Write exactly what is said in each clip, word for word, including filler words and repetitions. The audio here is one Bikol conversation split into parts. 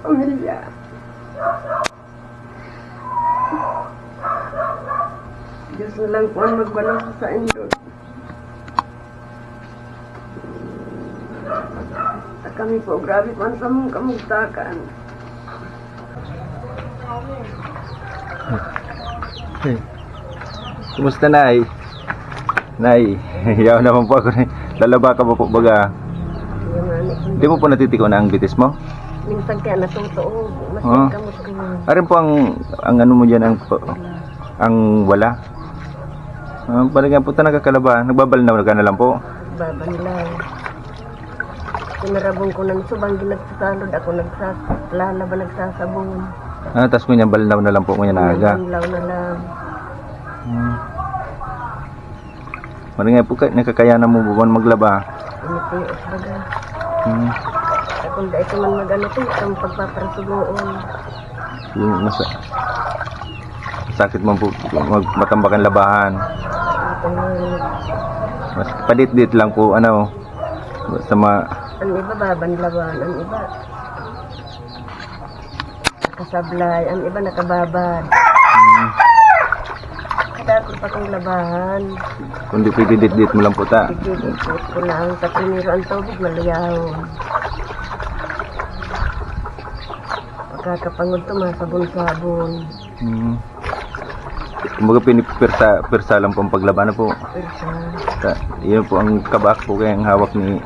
Pamilya. Diyos na lang po ang magbalos sa inyo. At kami po, grabe po ang samong kamugtakan. Kumusta, Nay? Nay, yaw naman po ako. Lalaba ka ba po baga? Di mo po natitiko na ang bitis mo? Minsan kaya natutuog. Mas Ah. Kamot ko. Arin po ang, ang ano mo dyan, ang, ang wala. Ah, parang nga po ta nagkakalaba. Nagbabalnaw ka na lang po. Babanlaw. Pinarabong ko ng subang, ginagsasalod ako, nagsas-, lalaba, nagsasabon. Ah, tas ngunyan balnaw na lang po, ngunyan na aga. Balnaw na lang. Hmm. Maringay po ka, nakakayanan mo buwan maglaba. Ano po yung baga? Hmm. Kung dahil ka man mag-ano po, itong pagpaparasugoon. Yung mas, masakit man po, mag, matambakan labahan. Itong Mas padit-dit lang po, ano, sa ma... Ang iba babanlawan, ang iba nakasablay, ang iba nakababad. Hmm. Kadakol pa kong labahan. Kung di pwede, dit-dit mo lang po ta. Ikikot ko lang. Sa primero ang tubig, maluyaw. Pagkakapangod to, masabon-sabon. Hmm. Kumbaga, pinipirsa, pirsa lang po ang paglaba na po. Pirsa. Ta, yun po ang kabak po kaya ang hawak ni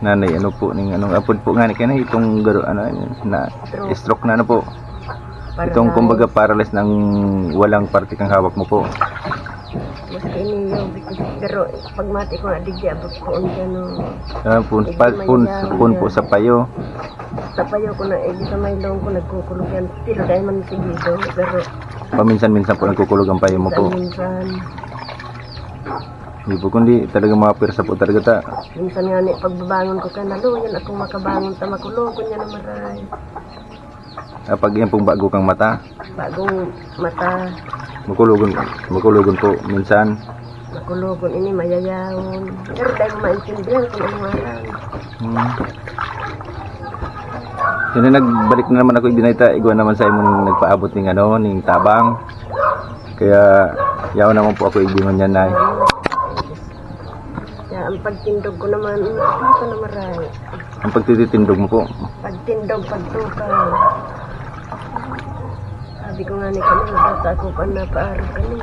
nanay. Ano po, ning anong apod po nga ni kaya itong garo, ano, na stroke na, ano po. Itong kumbaga paralyzed ng walang parte kang hawak mo po. Maski ini yung, pero pagmati ko nga, digdi abot ko ang gano'n. Ah, pun, pa, pun, pun po sa payo. Sa payo ko na, eh, di sa may long ko, nagkukulog yan. Pero dahil man sigido, pero Paminsan-minsan po nagkukulog ang payo mo po. Minsan. Hindi po, kundi talagang mga pwersa po talaga ta. Minsan nga ni, pagbabangon ko kaya naluyan akong makabangon ta makulog ko niya na maray. Ah, pag yan pong bago kang mata, Bagong mata, makulogon, makulogon po minsan. Makulogon ini, mayayawon. Pero dahil maintindihan kung ano nga lang. Hmm. Yun na, nagbalik na naman ako, Ibinay ta. Igwa naman sa imong nagpaabot ning ano, ning tabang. Kaya, yaw naman po ako igdingon niya, Nay. Kaya ang pagtindog ko naman, ito na maray. Ang pagtitindog mo po. Pagtindog, pagtukaw. Sabi ko nga ni kanina, bata ko pa napaarog kami.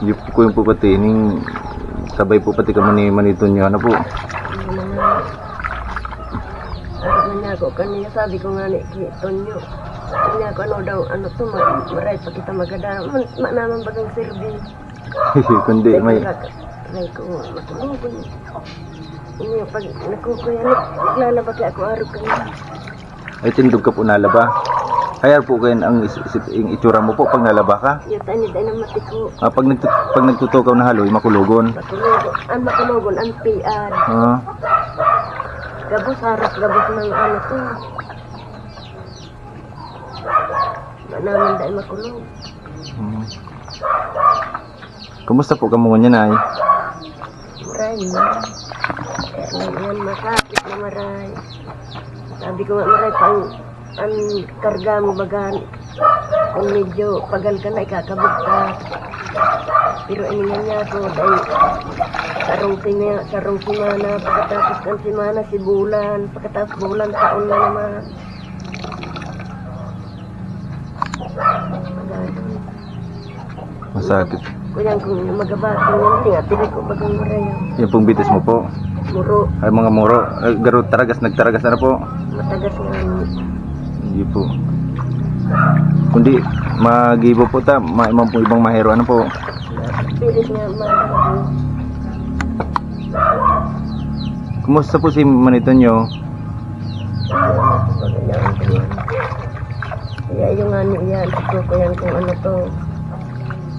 Yung po, yung po pati, ning sabay po pati kamo ni Manitonyo, ano po? Ano naman. Arog na niya ako kanina, sabi ko nga ni ki Tonyo. Sabi niya ako, ano daw, ano to, ma maray pa kita magada. Man, ma naman bagang serbi. Kundi may May ko, matulog ko. Ano yung pag nakukuya na, naglalaba kaya ako arog kanina. Ay, tindog ka po nalaba. Hayar po kayo ang is, is, yung itsura mo po pag nalaba ka. Yung tani dahil ang mati ko, Ah, pag, nagtu, pag nagtutukaw na haloy, makulogon. Makulogon. Ang makulogon, ang P R. Ah, Gabos, harap gabos ng ano to. Manaman dahil makulog. hmm. Kumusta po kamo ngunyan, Nay? Maray na. Kaya lang yan, masakit na maray. Sabi ko nga, maray, pang, ang karga mo bagan, kung medyo pagal ka na, ikakabog ka. Pero iningan niya ako, dahil sarong, sima, sarong simana, pagkatapos ng simana, si bulan, pagkatapos bulan, taon na naman. Masakit. Kuyang kung magabati, yung tinga, tira ko bagang maray. Yan pong bitis mo po. Muro, Ay, mga muro. Ay, garo, taragas, nagtaragas na po. Matagas nga. Hindi po. Kundi, magibo po ta, ma, ibang po, ibang mahero, ano po. Pilit nga, matagas. Kumusta po si Manitonyo? Kaya yung ano yan, ito ko yan kung ano to.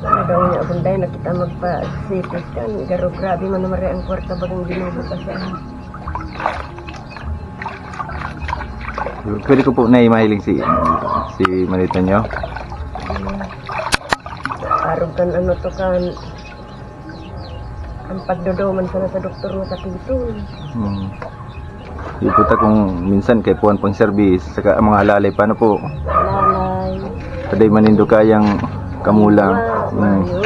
Ano daw niya, kung dahil na kita magpa-C T scan, garo grabe man naman rin ang kwarta bagang binubutas yan. Pwede ko po na mahiling si, si Manitonyo? Arog kan ano to kan, ang pagdodoman sana sa doktor mo sa kitong. Hmm. Di po ta kung minsan kay puwan pang serbis, saka ang mga alalay, paano po? Alalay. Taday manindo kayang kamulang. Wow, hmm. Mayo.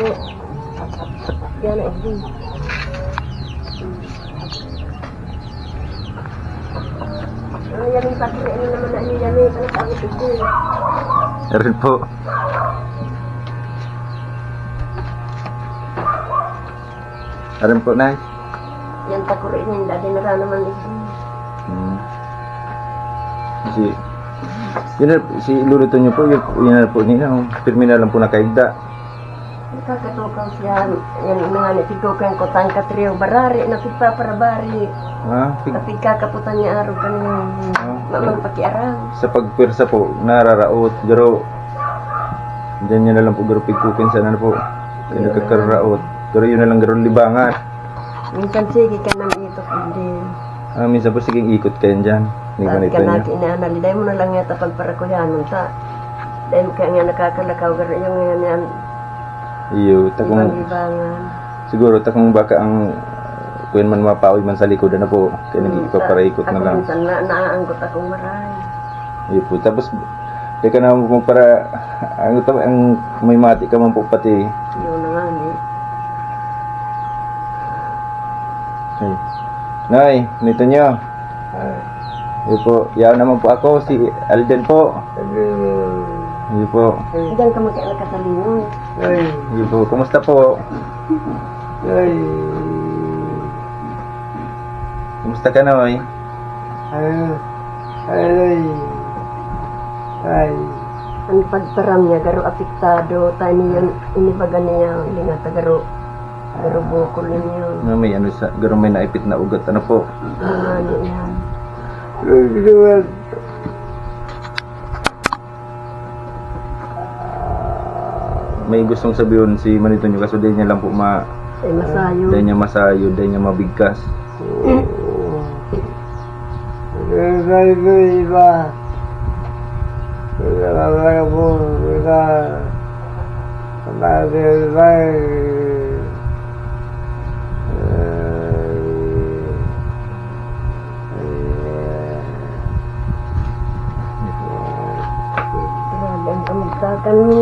Yan, eh. Ano yan yung pati? Ano naman na ano yan, eh? Ano pa ang ito? Meron po. Aram po, Nay. Yan, takuri niya, dati na naman ito. Hmm. Si, yun na, si Lolo Tonyo po, yun, yun na po nila, oh. Pirmi na lang po nakaigda. Nakakatukaw siya. Yan, mga nititukan ko, tangka triyo, barari, napigpaparabari. Ah, pig- Napigkakaputan niya araw kanina. Ah, Mamang pakiaram. Sa pagpwersa po, nararaot. Pero, diyan niya na lang po, pero pigkukin sana na po. Kaya Yun. Nagkakararaot. Pero yun na lang, garo libangan. Minsan sige ka nang itok din. Ah, minsan po, sige, ikot kayo dyan. Hindi Sabi ganito ka niya. Natin, inanali, dahil mo na lang yata pagparakuyahan mo sa. Dahil mo kaya nga nakakalakaw, garo yung ngayon yan. Iyo, takong Ibang-ibangan. Siguro, takong baka ang, kuyan man, mapaoy man sa likod, ano po, kaya Hmm, nagkikipaparaikot sa-, na ako lang. Minsan na, naaanggot akong maray. Iyo po. Tapos, di ka na magpara-, ang, ang may mati ka man po pati. Yun na nga, eh. Ay. Nay, nito niyo. Ay. Iyo po. Yaon naman po ako, si Alden po. Alden. Iyo po. Diyan ka magkaanak ka sa Lingon. Ay. Iyo po. Kumusta po? Ay. Kumusta ka, Noy? Ay. Ay. Ay. Ang pagtaram niya, garo apektado, tayo niya, inibaga niya, hindi nga ta garo, garo bukol niya. Nga may ano sa, garo may naipit na ugat, ano po? Ano yan? May gustong sabihin si Manito niyo, kaso dahil niya lang po ma-, Ay, masayod. Dahil niya masayod, dahil niya mabigkas. Dahil ko iba, nagkakaroon ko na, nagkakaroon. Grabe ang kamugtakan mo.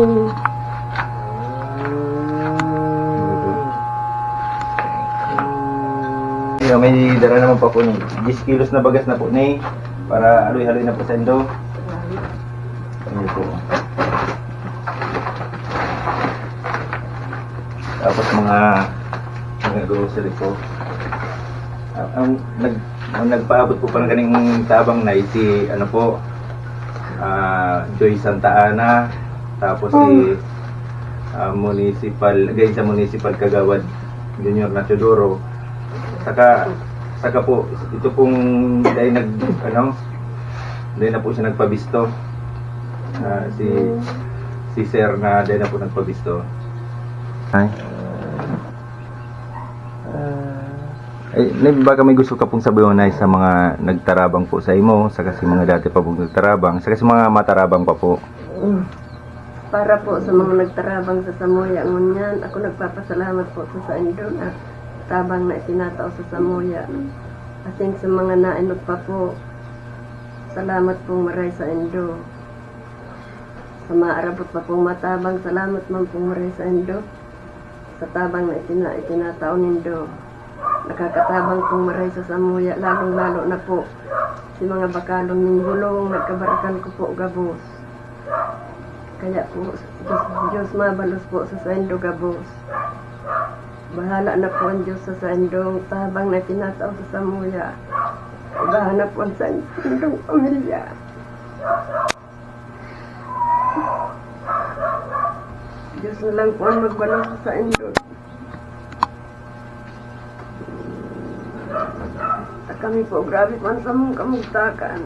Ayan, may dara naman pa po ni diyes kilos na bagas na po ni para haloy-haloy na po sa indo. Ayan po. Tapos mga, mga grocery po. Ah, ang nag-, ang nagpaabot po pa ng kaning tabang na si, ano po, ah, Joy Santa Ana, tapos si, ah, Municipal, again sa Municipal Kagawad Junior Nachodoro. Saka, saka po, ito pong dahil nag-, ano, dahil na po siya nagpabisto. Ah, si, si Sir na dahil na po nagpabisto. Ay. Eh, may, baka may gusto ka pong sabihin, Nay, sa mga nagtarabang po sa imo, saka sa mga dati pa pong nagtarabang, saka sa mga matarabang pa po. Para po sa mga nagtarabang sa samuya ngunyan, ako nagpapasalamat po sa saindo na tabang na itinatao sa samuya. Asin sa mga nainot pa po, salamat pong maray saindo. Sa maarabot pa pong matabang, salamat man pong maray saindo. Sa tabang na itina-, itinatao nindo. Nakakatabang pong maray sa samuya, lalong-lalo na po si mga bakalon ning bulong, nagkabarakan ko po gabos. Kaya po, Diyos, Diyos mabalos po sa saindo gabos. Bahala na po ang Diyos sa saindong tabang na itinatao sa samuya. Ibahan na po ang saindong pamilya. Diyos na lang po ang magbalos sa saindo. At kami po, grabe po ang samong kamugtakan.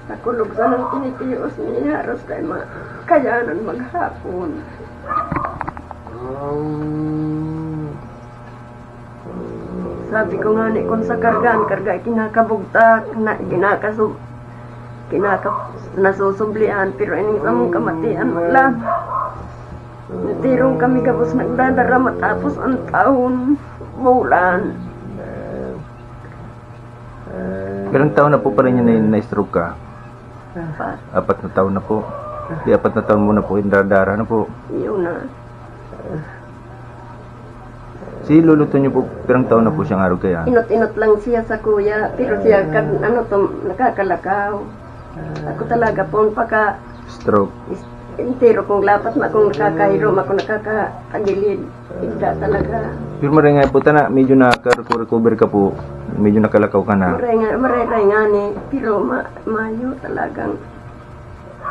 Nakulog sa nang tinitios niya, haros kay ma-, kayanan maghapon. Sabi ko nga ni, kung sa kargaan, karga, kinakabugtak, na, kinakasub-, kinaka-, nasusublian, pero ining sa mong kamatian, wala. Tirong kami gabos nagdadara matapos ang taon, bulan. Ilang taon na po pala niya na, na-stroke ka? Pa, Apat na taon na po. Di apat na taon mo na po yung dara-dara na po. Yun na. Si lolo to niyo po, pirang taon na po siyang arog kaya? Inot-inot lang siya sa kuya, pero siya kan ano to, nakakalakaw. Ako talaga pon paka Stroke. Entero kong lapat na akong nakakahirom, ako nakakagilid. Igda talaga. Pero maray nga po, tana, medyo naka-recover ka po. Medyo nakalakaw ka na. Maray nga, maray nga ni, pero ma mayo talagang.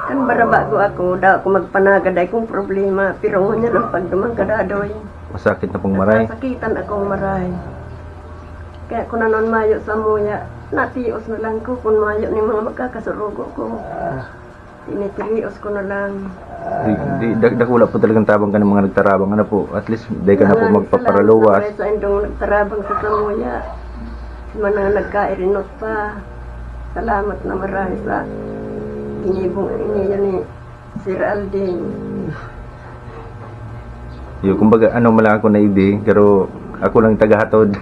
Kan barabago ako, da ako magpanagad ay kong problema, pero ngunyan ang pagduman kadadoy. Masakit na pong maray. Nasakitan akong maray. Kaya kung nanon mayo sa muya, natios na lang ko kung mayo ni mga magkakasurugo ko. Tinitirios ko na lang. Di, di, dak- dakula po talagang tabang ka ng mga nagtarabang. Ano po? At least, di ka na po Maraming magpaparaluwas. Salamat sa indong nagtarabang sa samuya. Mga nagkairinot pa. Salamat na marami sa ginibong niya ni Sir Aldin. Yo, kumbaga, ano man lang ako na ibi, pero ako lang tagahatod.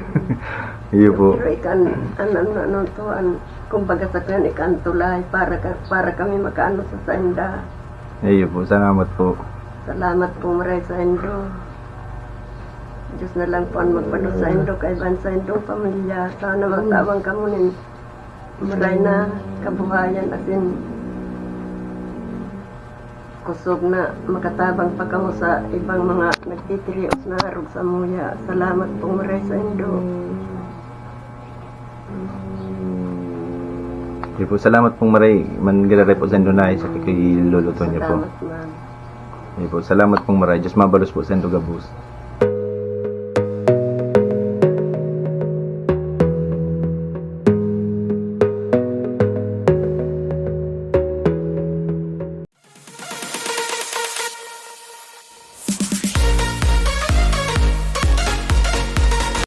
Iyo po. Pero ikan, an, an, ano to, an, kumbaga sa kan, ikan tulay para, ka, para kami makaano sa senda. Iyo po, salamat po. Salamat po, maray sa indo. Diyos na lang po ang magpano sa indo, kaiban sa indong pamilya. Sana matabang kamo nin maray na kabuhayan asin kusog na makatabang pa kamo sa ibang mga nagtitirios na arog sa muya. Salamat po, maray sa indo. Iyo po, salamat pong maray. Manggaray po sa Indonesia kay Lolo Tonyo po. Salamat, ma'am. Iyo po, salamat pong maray. Diyos mabalos po sa Indo gabos.